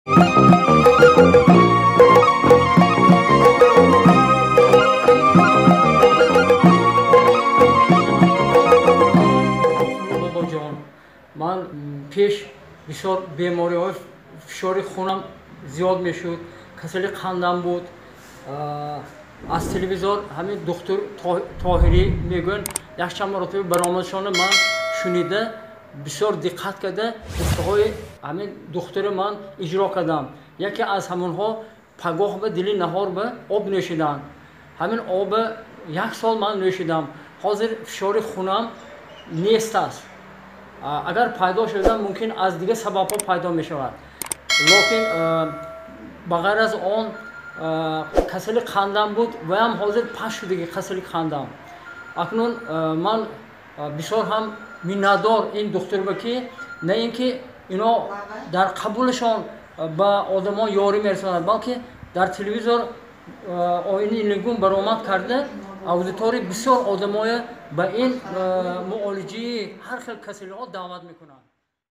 Бобоҷон, ман пеш бисёр бемориҳои фишори хунам зиёд мешуд, касали қандам буд. Аз телевизор ҳамин духтур Тоҳирӣ мегӯянд, якчанд маротиба баромадшона ман шунида, бисёр диққат карда, гуфтаҳои ҳамин духтури ман иҷро кардам. Яке аз ҳамонҳо пагоҳ ба дили наҳор ба об нӯшидам. Ҳамин оба як сол ман нӯшидам. Ҳозир фишори хунам нест аст. Агар пайдо шуда, мумкин аз дигар сабабҳо пайдо мешавад. Локин ба ғайр аз он касали қандам буд ва ҳам ҳозир паст шудаги касали қандам. Акнун ман бисёр ҳам миннатдор ин духтурба, ки на ин ки ино дар қабулашон ба одамон ёрӣ мерасонад, балки дар телевизор оини нигун баромад карда, аудиторияи бисёр одамоя ба ин муолиҷаи ҳар хел касалиҳо даъват мекунанд.